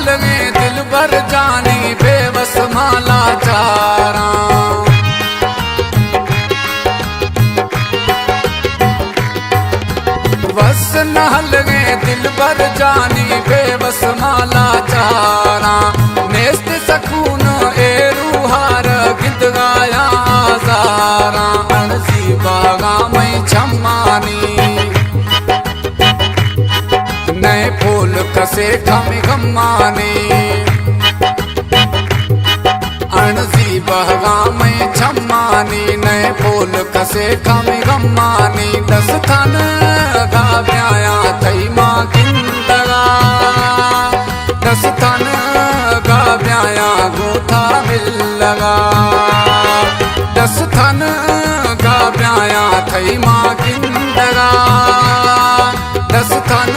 لگے دلبر جانی بے وس مالا چاراں۔ وس نہ لگے دلبر جانی بے وس مالا چاراں۔ نیست سکون اے روحار گندگایا آزاراں۔ اڑزی باغاں مئی چمانی نئے پول کسے کم غمانی۔ اڑزی بہگام چمانی نئے پول کسے کم غمانی۔ دستان گا بیایا تئی ما گندگا۔ دستان گا بیایا گوتا ملگا۔ دستان گا بیایا تئی ما گندگا۔ دستان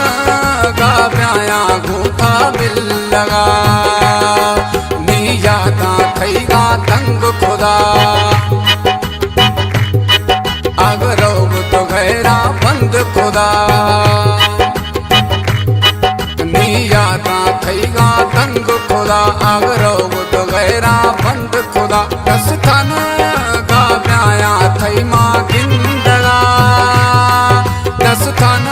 گا بیایا گوتا ملگا۔ نی یاداں تھئیگا تنگ خدا۔ اگر روگ تو غیرا بند خدا۔ نی یاداں تھئیگا تنگ خدا۔ اگر روگ تو غیرا بند خدا۔ دستان گا بیایا تھئی ما گندگا۔ دستان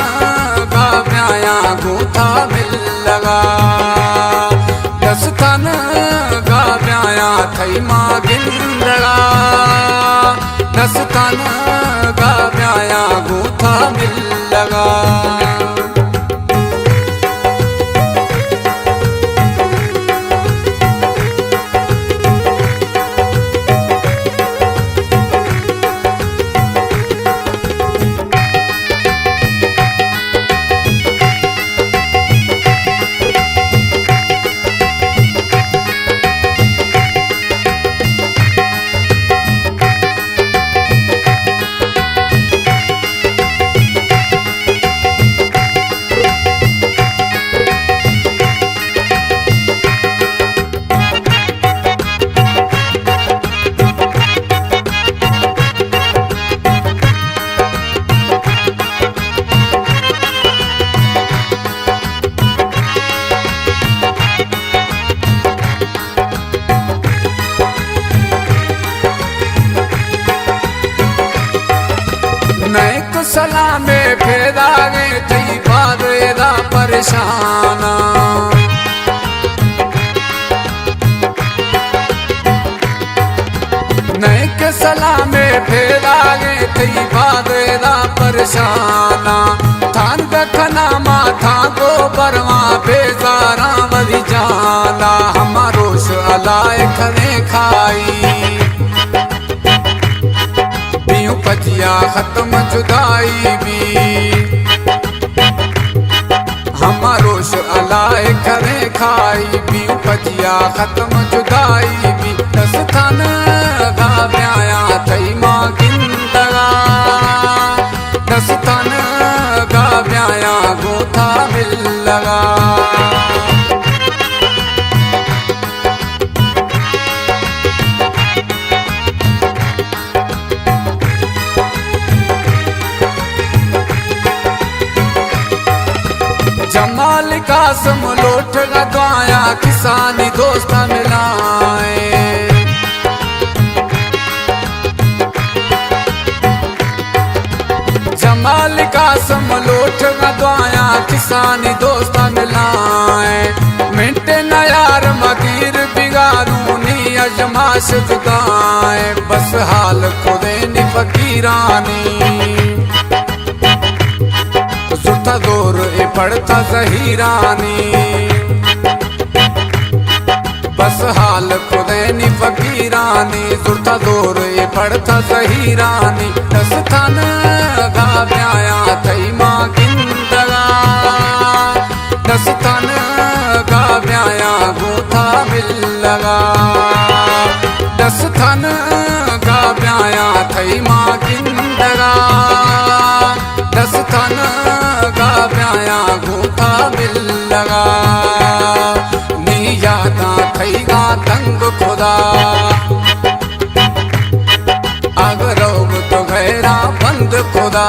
گا بیایا گوتا ملگا۔ دستان گا بیایا تھئی ما گندگا۔ دستان گا بیایا گوتا ملگا۔ نئیک سلام پیداگیں تئی باد ادا پریشان۔ نئیک سلام پیداگیں تئی باد ادا پریشان۔ تھان گکھنا ما تھان گو برواں بیزاراں ولی جانا۔ ہما روش الائے کھنے کھائی۔ بیوں پجیا ختم جدائی بی۔ ہما روش الائے کھنے کھائی۔ بیوں پجیا ختم جدائی بی۔ دستان گا بیایا تئی ما گندگا۔ دستان گا بیایا گوتا ملگا۔ جمال قاسم لوٹگا دعایا کسانی دوست ملائیں۔ جمال قاسم لوٹگا دعایا کسانی دوست ملائیں۔ منٹ نیار مگیر بگارونی اجماش جدائیں۔ بس حال خدینی فقیرانی۔ زرتا دور اے پڑتا زہیرانی۔ بس حال خدینی فقیرانی۔ زرتا دور اے پڑتا زہیرانی۔ دستان گا بیایا تئی ما گندگا۔ دستان گا بیایا گوتا ملگا۔ دستان گا بیایا تئی ما گندگا۔ دستان گا بیایا گوتا ملگا۔ نی یاداں تھئیگا تنگ خدا۔ اگر روگ تو غیرا بند خدا۔